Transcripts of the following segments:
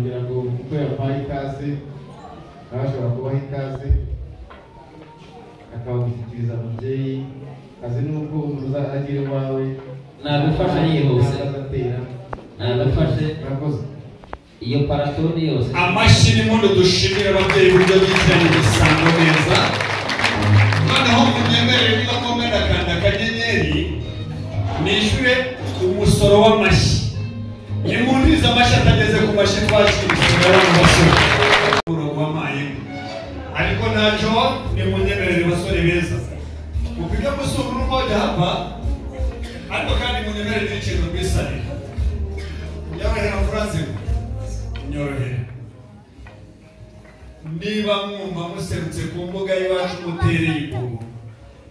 Kugira ngo uko yampaye ikaze nawe ashobora kubaha ikaze akabagushyikiriza mubyeyi azi nuko umuntu uzagira iwawe nagufasha yihuse nagufashe murakoze. Iyo paratoni yose amashyi n'impundu dushimira ababyeyi uburyo bicaranye igisambo neza. Noneho munyemerere niba ngombwa ndakanda akanyenyeri nishyure umusoro w'amashyi. Nimpundize amashyi atageze ku mashyi twakira imisoro y'abantu basore umurongo w'amayemo, ariko ntacyo. Nimunyemerere basore beza mupige musura urumoja hapa, ariko kandi munyemerere n'ikintu rwisanira. Nyorohera mfuranzima, nyorohera. Niba mwumva muserutse ku mbuga y'iwacu mutereye imbogo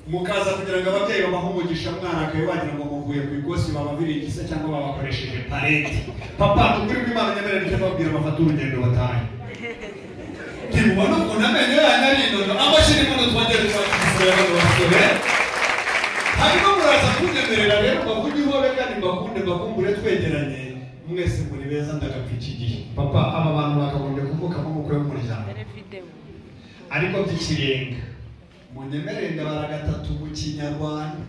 mukaza kugira ngo ababyeyi babahe umugisha, mwarakaye wagira ngo muvuye ku ikosi bababiriye igisa cyangwa babakoresheje parete. Papa, ukuri kw'Imana nyemerere nicyo babwira bafate urugendo batahe. Ntimubona ukuntu amenyo yanyu ari inono? Amashyi n'impundu twongere twakisura abantu basore. Hanyuma muraza kunyemerera rero bavuge ihobe kandi mbakunde mbakumbure twegeranye. Mwese muri beza ndagapfa iki gihe. Papa, aba bantu bakagombye kuvukamo umukwe w'umuryango ariko by'ikirenga. Munyemerere ndabara gatatu mu Kinyarwanda.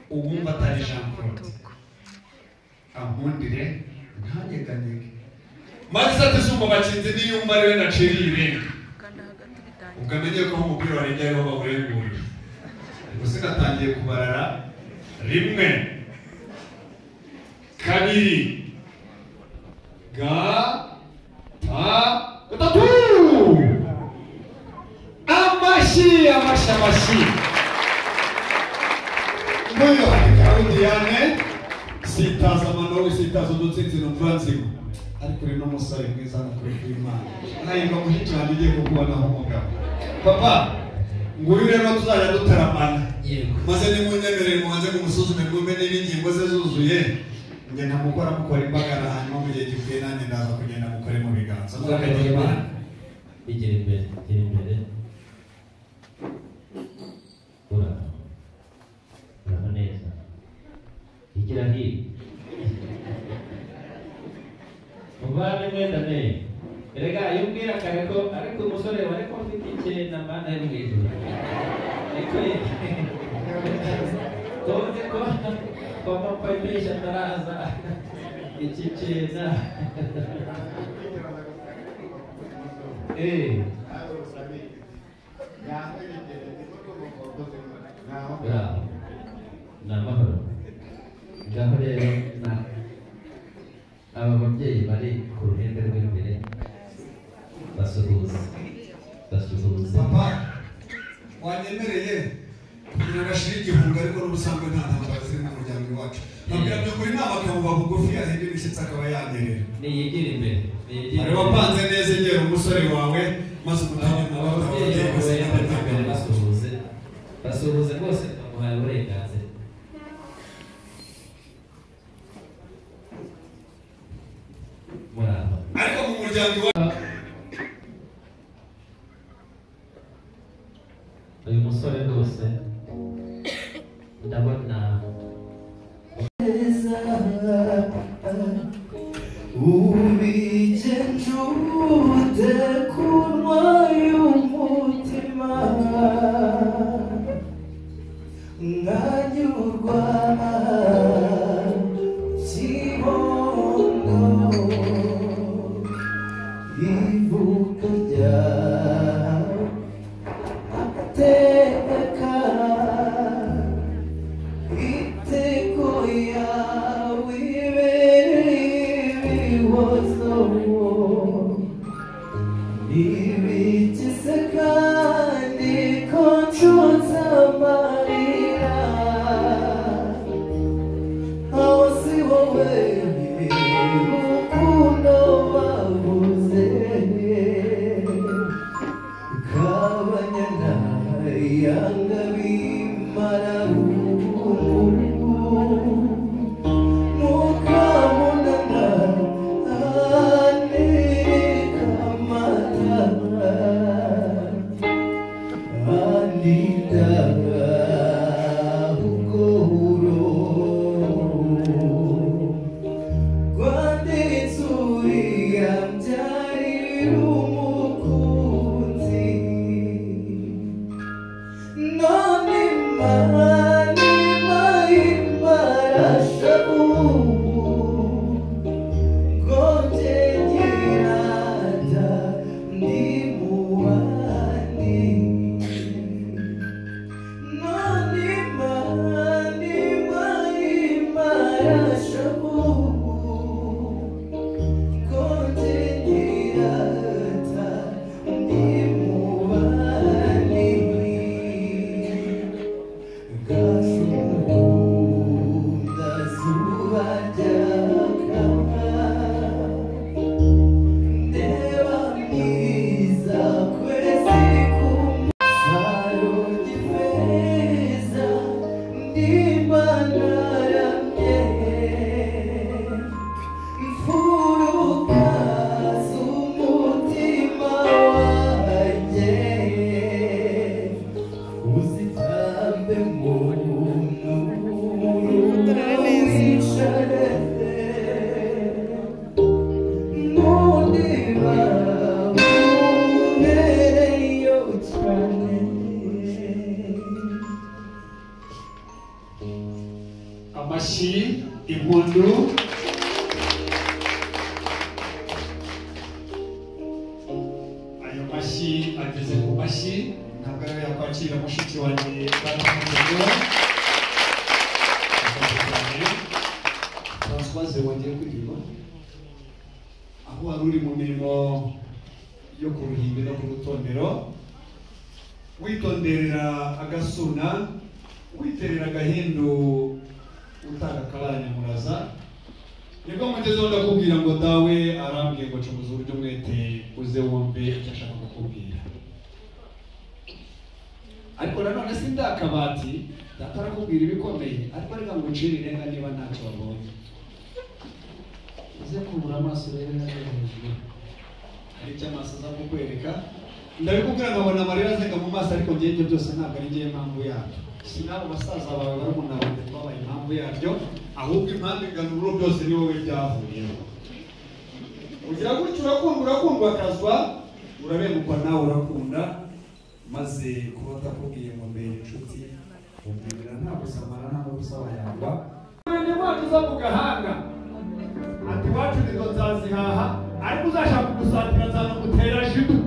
Uwumva atari Jean Claude ankundire ntanyeganyege maze atizumva bakinzi niyumva ariwe naciriye irenga, ubwo amenye ko aho umupira warengeye ariho bawurengurira. Ubwo sinatangiye kubarara rimwe, kabiri, gatatu. Amashyi, amashyi, amashyi. Nguyu Habikawe Diane, sitaza amano, sitaza udutsintsino mvanzima, ariko uri n'umusore mwiza n'ukuri kw'Imana. Nahirwa mushiki wanjye ugiye kukubonaho umugabo. Papa, nguyu rero tuzajya dutaramana. Yego. Maze nimunyemerere mubanze mumusuzume mwumve niba ingingo ze zuzuye. Njye ntamukora mukora imbagara, hanyuma mu gihe gikwiye nanjye ndaza kugenda mukore mu biganza. Murakagira Imana. Igera imbere, igera imbere. Uraho. Uraho neza. Igira hino. Muvandimwe Daniel, erega iyo umbwira kare ko ariko umusore wari ko mfite icyenda mana yo mu ijuru. Ariko tonze ko papa impeshyi ataraza iki cyenda. Uraho. Ni amahoro. Ngaho rero na aba babyeyi bari ku ruhembe rw'imbere basuhuze, basuhuze. Papa, wanyemereye kugira ngo ashire igihunga, ariko n'ubusanzwe nta ntambara ziri mu muryango iwacu. Nabwira by'ukuri inama akamuba bugufi ahinda imishyitsi akaba yanyerera. Niyigire imbere, niyigire Hari imbere. wapanze neza egera umusore wawe maze umutange Aba amavuta babyeyi ababyeyi bo ku bose ruhembe rw'imbere n'abatanga. basuhuze, basuhuze rwose bamuhaye uburenganzira. Muraho. Ariko mu muryango iwacu Uyu musore rwose ndabona ubigenjute kunwa y'umutima nkanyurwa kibondo ivuka ryawe amateka iteko yawe ibereye ibihozo ibigize kandi ko nshotse amarira aho si wowe rukundo babuze kabanyana yanga bimara mukamunana anekamata. Ubuki, impundu. Ayo mashyi ageze ku mashyi, ntabwo ariyo yakwakira mushiki wanjye Baramutegura. Françoise wagiye kwigirwa aho wari uri mu mirimo yo ku ruhimbi no ku rutondero, witonderera agasuna, witerera agahindu, utanga akabara nyamuraza. Nibwo mugezeho ndakubwira ngo dawe arambwiye ngo cumuza uburyo umwete uze wumve icyo ashaka kukubwira. Ariko nanone si ndakabati, data arakubwira ibikomeye, ariko reka ngucire irenga niba ntacyo wabonye. Uze kubura amaso rero hariya hejuru, hari icyo amaso aza kukwereka. Ndabikubwira nkabona amarira azenga mu maso, ariko njye ibyo byose ntabwo ari njye impamvu yabyo. Si n'abo basaza bawe barumuna banjye twabaye impamvu yabyo, ahubwo impamvu ingana uburo byose ni wowe byavuyeho. Ugira gutyo urakundwa, urakundwa akazwa, urabengukwa nawe urakunda, maze kuba atakubwiye ngo mbere inshuti, umwemera nta gusamara nta no gusaba yangwa. Mwene wacu uza mu gahanga ati iwacu nizo nzazihaha, ariko uzashaka kugusatira nzanamutera jibu.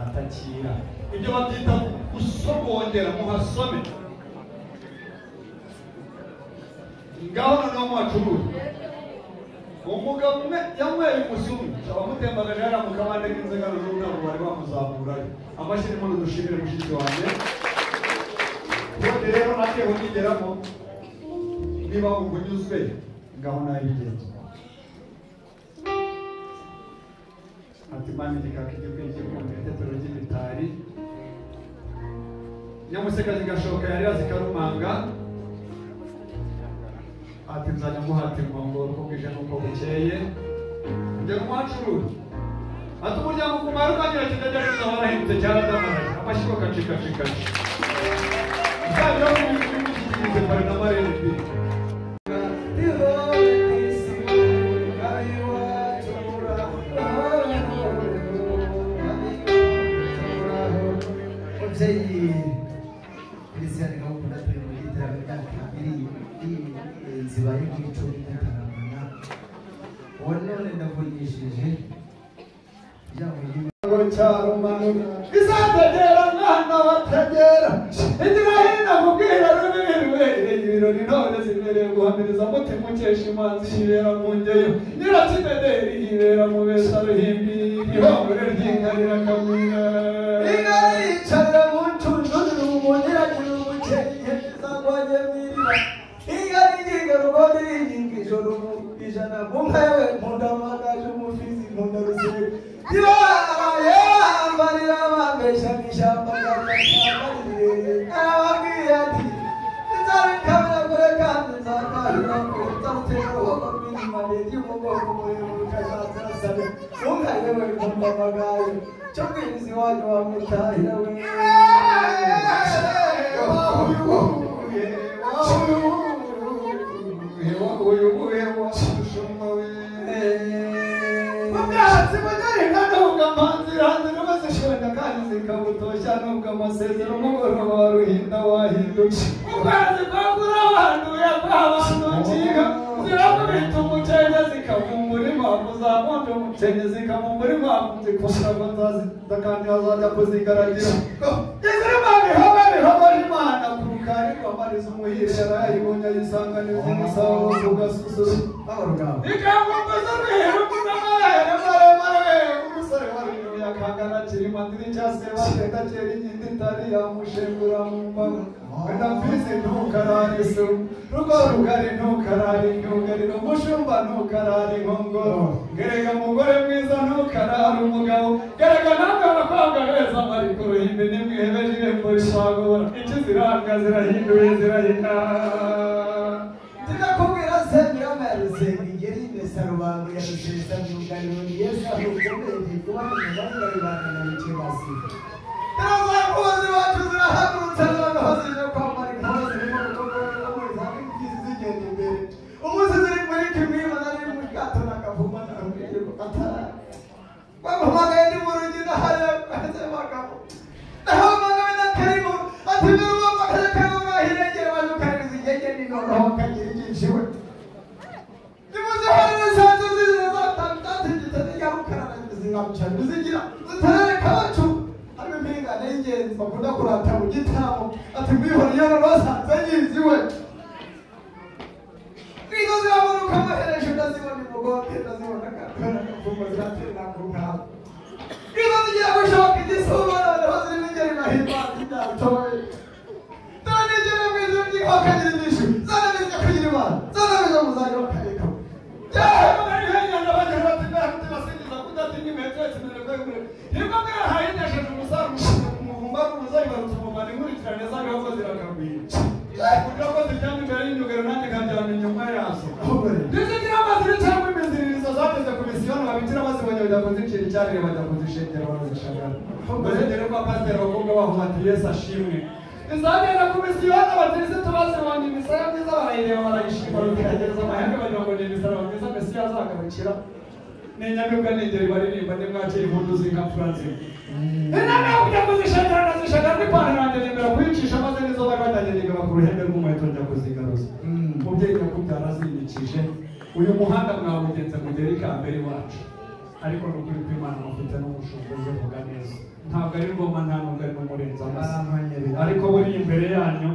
Atakira ibyo babyita gusogongera, muhasome ngaho noneho muhacurure. Umugabo umwe yanyweye umusumu abamutembagaje hariya mu kabande k'inzoga, n'ubu ntabwo bari bamuzamurayo. Amashyi n'impundu dushimire mushiki wanjye. Ubundi rero ateho nigeramo, niba wumva unyuzwe ngaho nawe bigenza. Ati mani igikaka igikwiye gikunde itetero ry'imitari, nyamuseka zigashoka yarira zikarumanga. Ati nzajya muhata inkongoro uko bwije n'uko bukeye, njya kumuhacurura. Ati umuryango kumara ukangira kitajya neza warahindutse cyaradamaraje. Amashyi bakacikacikaci nzajya kumushyikirize pari na marene mbi. Umubyeyi Christian Gahunda turi mu gitaramo imyaka iri zibaye nk'icumi dutaramana, uwo none ndavugishije izategera mwana bategera igira hino kubwira rubibi ibirori none zibereye guhamiriza mutima ukesha imanzi yibera mu ngeyo nyirakimederi yibera mu besa ruhimbi ihongore ry'inka rirakamira. Inka yicarira mu ncunjunjuru mu nyiragira ubukeye izagwanye mwiriba. Inka n'inginga rugo n'iringinga ijoro mu ijana mu nka yawe nkunda amagaju umufizi nkunda rusego. Yambarira bambesha mu ishyamba arababwiye ati nzarikabira kure kandi nzakahira kure nzarutera uruhogo rw'inyuma ry'umugongo muremure ukazazirasane mu nka yewe nkunda amagaju cyo bwiriza iwanyu wamutahira we. Ubwatsi bunyarika nubwo amanzi n'ubazishonda kandi zikabutoshya nubwo amasezero umugoroba wa ruhinda wahindutse. Ukwezi kwagura abantu yakwa abantu nkiga zirakubita umucenge zikavumbura. inkwavu zakonje umucenge zikamumbura inkwavu zikunda ko nzazidakandi azajya kuzigaragira izirima bihoba bihoboje Imana kurukari rwamariza umuhire yarayibonye ayisanganiza umusaruro ku gasusuru ikanguguza rwiheru n'amabere maremare umusore wari yakangana kirima ndiri cyase batenda kera inkindi itari yamushengura mu mbago wenda mfizi ntukarare isu rugo rugari ntukarare imyugariro umushumba ntukarare inkongoro gerega mugore mwiza ntukarare umugabo gerega namwe abakobwa beza bari ku ruhimbi nimwihebeje irembo rishagora ikiziranga zirahinduye zirahita Ndakubwira se nyirameruse ingeri imesa rubanga ya rusesa myugariro ni Yesu ahukomeye kuba nyuma y'ibanga na bikebasi. Turazakuzi wacu zirahagurutse noneho zije kwambara inkuru zirimo urugogo muri za mfizi zigenda imbere. Umunsi ziri muri kimwima nari mu bwato nakavuma narubwirwa atara. Bamuhamagaye ndi mu rugi ndahariya ahetse bagabo. Ndahamagaye na Karimu ati mbere akarere karimo waje ukaririza ingege ni noneho kagira igishiwe. Bakunda kurata mu gitaramo ati mwihora iyo basanze yiziwe nizo ziramuruka amahereje ndazibona imugonde ndazibona akapera agapfumba ziratera ku nkabo nizo zigiye gushoka igisuma noneho zirimo ingeri mahimana ibyatoye dore nigere mu ijuru ry'inkokagira inyishu zanabiza kugira Imana zanabiza muzajya bakareka Izagenda ku misiyoni abakirisitu bazibonye imisaya myiza barayireba barayishima bakitegereza amahembe bagira ngo ni imisaraba myiza Mesiya azagarukira n'inyamibwa n'ingeri baririmba nimwakira impundu z'inka mfura nzima inama yo kujya kuzishengera nazishengera n'ipantaro yanjye nemera kuyicisha maze nizo bari batangiye nigaba ku ruhembe rw'umuheto njya kuzigaruza mubyeyi nyakubyara azinyikije uyu muhanda mwawugenze mugere ikambere iwacu ariko ni ukuri kw'Imana mufite n'umushumba uzivuga neza ntabwo ari ngoma nta nubwo ari n'umurenza amasa ariko buri imbere yanyu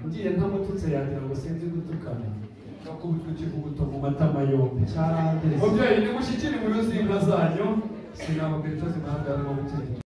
ngiye ntamututse yagira ngo sinzi gutukana gakubitwa ikivuguto mu matama yombi mubyeyi nimushyikire inkuru z'inka zanyu sinababwira icyo zimuhagarara mu bukeye.